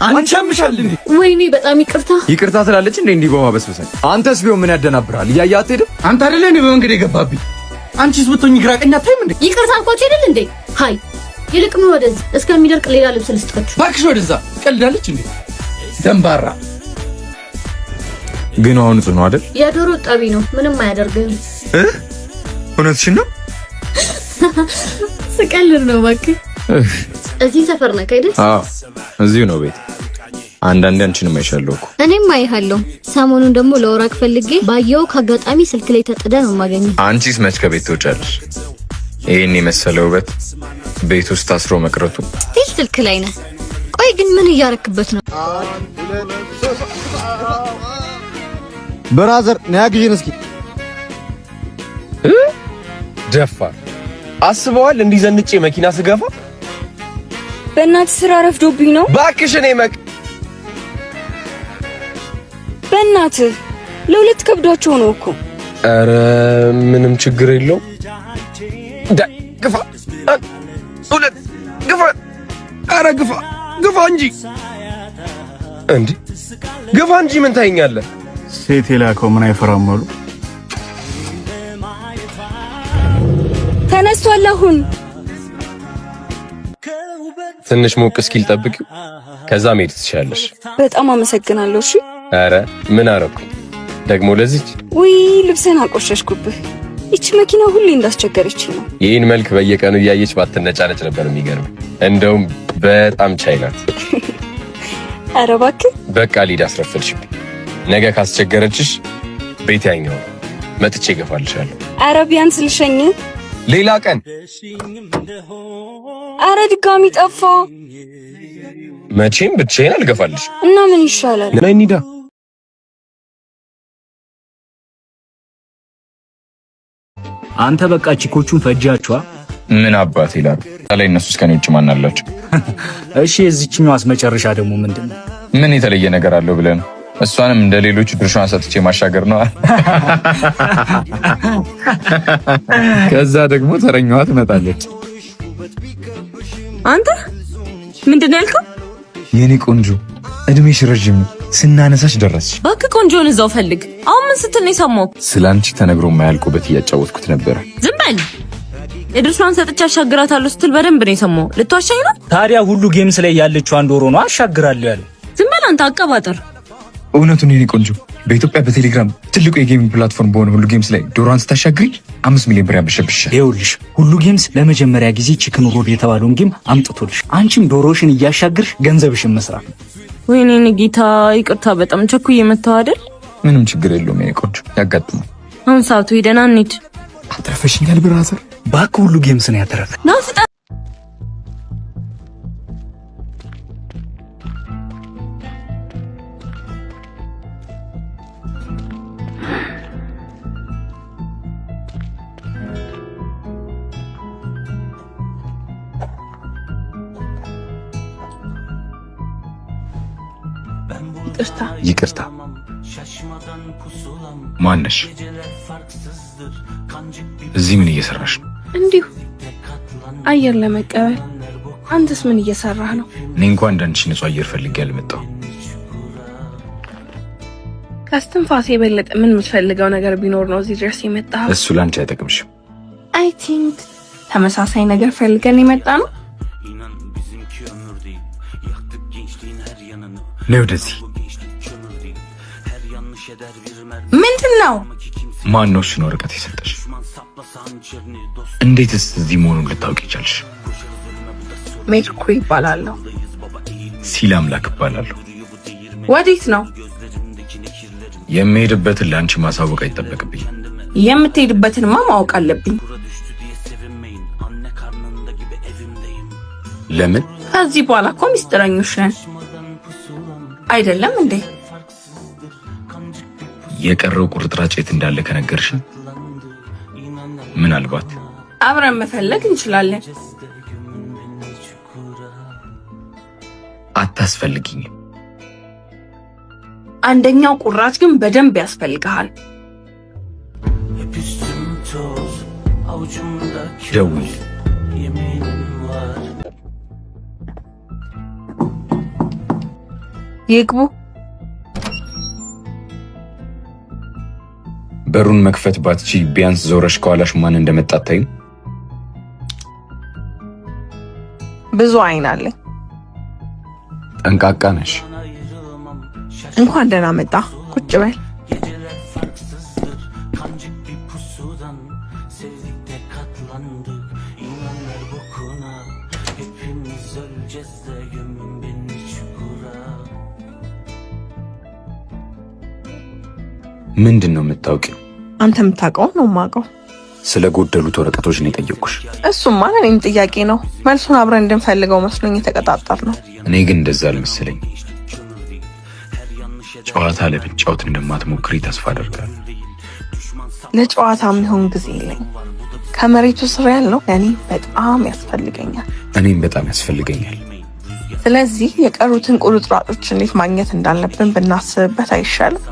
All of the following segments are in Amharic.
አንቺ ያምሻል እንዴ? ወይኔ በጣም ይቅርታ። ይቅርታ ትላለች እንዴ? እንዲህ በማበስበሰን። አንተስ ቢሆን ምን ያደናብራል? እያየህ አትሄድም? አንተ አይደለ እንዴ በመንገድ የገባብኝ? አንቺስ ብትሆኚ ግራ ቀኝ አታይም እንዴ? ይቅርታ አልኳችሁ አይደል እንዴ? ሀይ ይልቅ ኑ ወደዚህ፣ እስከሚደርቅ ሌላ ልብስ ልስጣችሁ። እባክሽ ወደዛ። ቀልዳለች እንዴ? ደንባራ። ግን አሁን ንጹህ ነው አይደል? የዶሮ ጠቢ ነው፣ ምንም አያደርግህም። እ እውነትሽን ነው? ስቀልድ ነው እባክህ። እዚህ ሰፈር ነህ አይደል? አዎ እዚሁ ነው ቤት። አንዳንዴ አንቺንም አይሻለሁ እኮ። እኔም አይሃለሁ። ሰሞኑን ደግሞ ለወራክ ፈልጌ ባየው ከአጋጣሚ ስልክ ላይ ተጥደ ነው የማገኘው። አንቺስ መች ከቤት ትወጫለሽ? ይሄን የመሰለ ውበት ቤት ውስጥ ታስሮ መቅረቱ። Still ስልክ ላይ ነህ። ቆይ ግን ምን እያረክበት ነው? Brother ና ግዢን እስኪ። ደፋር አስበዋል። እንዲህ ዘንጬ መኪና ስገፋ። በእናትህ ስራ ረፍዶብኝ ነው። እባክሽ እኔ መክ በእናትህ ለሁለት ከብዷቸው ነው እኮ። ኧረ ምንም ችግር የለውም። ግፋ፣ አንድ ሁለት ግፋ፣ ኧረ ግፋ ግፋ እንጂ እንዴ ግፋ እንጂ ምን ታይኛለህ? ሴት የላከው ምን አይፈራም አሉ። ተነስቷል አሁን። ትንሽ ሞቅ እስኪል ጠብቂው፣ ከዛ መሄድ ትችያለሽ። በጣም አመሰግናለሁ። እሺ። ኧረ ምን አረኩኝ ደግሞ ለዚች። ውይ ልብስህን አቆሸሽኩብህ። ይቺ መኪና ሁሌ እንዳስቸገረችኝ ነው። ይህን መልክ በየቀኑ እያየች ባትነጫነጭ ነበር የሚገርም። እንደውም በጣም ቻይ ናት። ኧረ እባክህ። በቃ ሊድ አስረፈልሽብኝ። ነገ ካስቸገረችሽ ቤት ያኛው ነው መጥቼ እገፋልሻለሁ። ኧረ ቢያንስ ልሸኝ። ሌላ ቀን። ኧረ ድጋሚ ጠፋ። መቼም ብቻዬን አልገፋልሽ። እና ምን ይሻላል? ነይ እንሂዳ። አንተ በቃ ቺኮቹን ፈጃችኋ። ምን አባት ይላል ላይ እነሱ እስከኔ ውጭ ማን አላቸው? እሺ የዚችኛዋስ መጨረሻ ደግሞ ምንድን ነው? ምን የተለየ ነገር አለው ብለህ ነው? እሷንም እንደ ሌሎቹ ድርሻዋን ሰጥቼ ማሻገር ነው። ከዛ ደግሞ ተረኛዋ ትመጣለች። አንተ ምንድን ነው ያልከው? የኔ ቆንጆ እድሜሽ ረዥም ነው፣ ስናነሳሽ ደረስሽ። እባክህ ቆንጆን እዛው ፈልግ። አሁን ምን ስትል ነው የሰማሁት? ስለ አንቺ ተነግሮ የማያልቁበት እያጫወትኩት ነበረ። ዝም በል። የድርሻዋን ሰጥቼ አሻግራታለሁ ስትል በደንብ ነው የሰማሁት። ልትዋሻኝ ነው? ታዲያ ሁሉ ጌምስ ላይ ያለችው አንድ ዶሮ ነው አሻግራለሁ ያለው። ዝም በል አንተ አቀባጥር። እውነቱን የኔ ቆንጆ በኢትዮጵያ በቴሌግራም ትልቁ የ gaming platform በሆነ ሁሉ ጌምስ ላይ ዶሮዋን ስታሻግሪ 5 ሚሊዮን ብር ያንበሸብሻል። ይኸውልሽ ሁሉ ጌምስ ለመጀመሪያ ጊዜ Chicken Road የተባለውን game አምጥቶልሽ አንቺም ዶሮሽን እያሻግርሽ ገንዘብሽን መስራት። ወይኔ ጌታ፣ ይቅርታ በጣም ቸኩዬ መተው አይደል? ምንም ችግር የለውም የኔ ቆንጆ ያጋጥማል። አሁን ሰዓቱ ሄደና እንሂድ። አትረፈሽኛል brother። እባክህ ሁሉ ጌምስ ነው ያተረፈ። ና ፍጠን። ይቅርታ። ይቅርታ። ማነሽ? እዚህ ምን እየሰራሽ ነው? እንዲሁ አየር ለመቀበል። አንተስ ምን እየሰራህ ነው? እኔ እንኳን እንዳንቺ ንጹህ አየር ፈልጌ አልመጣሁም። ከስትንፋሴ የበለጠ ምን የምትፈልገው ነገር ቢኖር ነው እዚህ ድረስ የመጣኸው? እሱ ላንቺ አይጠቅምሽም። I think ተመሳሳይ ነገር ፈልገን የመጣ ነው። ነይ ወደዚህ። ምንድን ነው? ማን ነው እሱን ወረቀት የሰጠሽ? እንዴትስ እዚህ መሆኑን ልታውቂ ቻልሽ? ሜርኩሪ ይባላለሁ። ሲል አምላክ እባላለሁ። ወዴት ነው? የምሄድበትን ለአንቺ ማሳወቅ አይጠበቅብኝም። የምትሄድበትንማ ማወቅ አለብኝ። ለምን? ከዚህ በኋላ እኮ ሚስጥረኞች ነን አይደለም እንዴ? የቀረው ቁርጥራጭ የት እንዳለ ከነገርሽኝ ምናልባት አብረን መፈለግ እንችላለን። አታስፈልጊኝም። አንደኛው ቁራጭ ግን በደንብ ያስፈልግሃል። ደውይ። ይግቡ። በሩን መክፈት ባትቺ ቢያንስ ዞረሽ ከኋላሽ ማን እንደመጣ አታይም? ብዙ አይን አለኝ። ጠንቃቃ ነሽ። እንኳን ደህና መጣ። ቁጭ በል። ምንድን ነው የምታውቂው? አንተ የምታውቀው ነው የማውቀው። ስለ ጎደሉት ወረቀቶች ነው የጠየቅኩሽ። እሱማ ለእኔም ጥያቄ ነው። መልሱን አብረን እንድንፈልገው መስሎኝ የተቀጣጠር ነው። እኔ ግን እንደዛ አልመሰለኝ። ጨዋታ ለመጫወት እንደማትሞክሪ ተስፋ አደርጋለሁ። ለጨዋታ የሚሆን ጊዜ የለኝም። ከመሬቱ ስር ያለው ለእኔ በጣም ያስፈልገኛል። እኔም በጣም ያስፈልገኛል። ስለዚህ የቀሩትን ቁርጥራጮች እንዴት ማግኘት እንዳለብን ብናስብበት አይሻልም?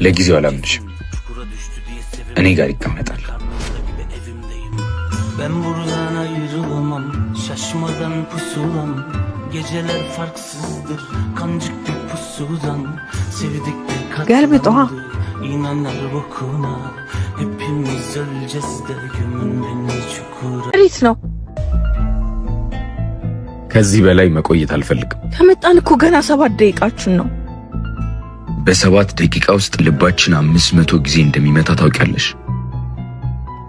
ለጊዜው አላምንሽም። እኔ ጋር ይቀመጣል። Ben buradan ayrılamam, şaşmadan pusulam. Geceler farksızdır, kancık bir pusudan. Sevdik de ገልብጧ። katlandık, inanlar bokuna. Hepimiz öleceğiz de gömün beni çukura. ወዴት ነው? ከዚህ በላይ መቆየት አልፈልግም። ከመጣን እኮ ገና 7 ደቂቃችን ነው። በ7 ደቂቃ ውስጥ ልባችን 500 ጊዜ እንደሚመታ ታውቂያለሽ?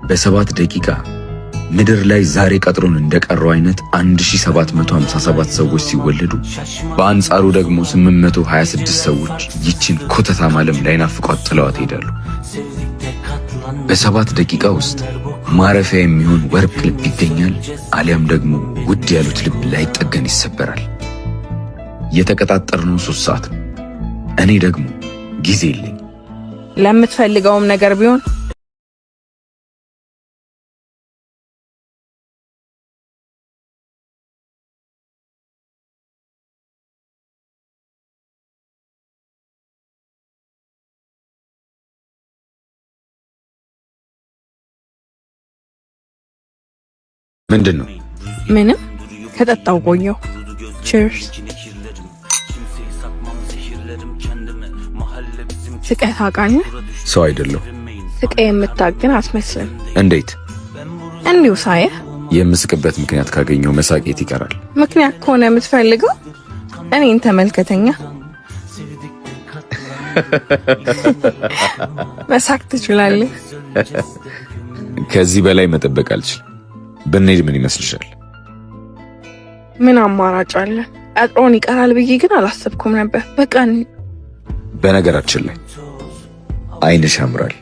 በ7 ደቂቃ ምድር ላይ ዛሬ ቀጥሮን እንደቀረው አይነት 1757 ሰዎች ሲወለዱ በአንጻሩ ደግሞ 826 ሰዎች ይችን ኮተታም ዓለም ላይናፍቋት ጥለዋት ይሄዳሉ። በ7 ደቂቃ ውስጥ ማረፊያ የሚሆን ወርቅ ልብ ይገኛል፣ አሊያም ደግሞ ውድ ያሉት ልብ ላይጠገን ይሰበራል። የተቀጣጠርነው 3 ሰዓት ነው። እኔ ደግሞ ጊዜ የለኝ። ለምትፈልገውም ነገር ቢሆን ምንድን ነው? ምንም ከጠጣው ቆየው። Cheers። ስቀህ ታውቃለህ? ሰው አይደለሁ። ስቀህ የምታግን አትመስልም። እንዴት? እንዲሁ ሳየህ የምስቅበት ምክንያት ካገኘው መሳቄት ይቀራል። ምክንያት ከሆነ የምትፈልገው እኔን ተመልከተኛ። መሳቅ ትችላለህ። ከዚህ በላይ መጠበቅ አልችልም። ብንሄድ ምን ይመስልሻል? ምን አማራጭ አለ? ቀጥሮን ይቀራል ብዬ ግን አላሰብኩም ነበር። በቃ በነገራችን ላይ ዓይንሽ ያምራል።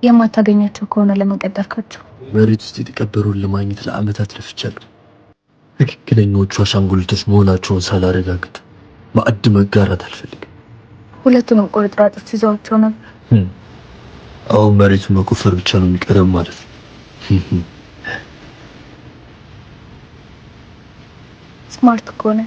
የማታገኛቸው ከሆነ ለምን ቀጠርካቸው? መሬት ውስጥ የተቀበረውን ለማግኘት ለዓመታት ለፍቻለሁ። ትክክለኛዎቹ አሻንጉሊቶች መሆናቸውን ሳላረጋግጥ ማዕድ መጋራት አልፈልግም። ሁለቱንም ቁርጥራጮች ይዘዋቸው ነበር። አሁን መሬቱን መቆፈር ብቻ ነው የሚቀረብ ማለት ነው። Smart ከሆነ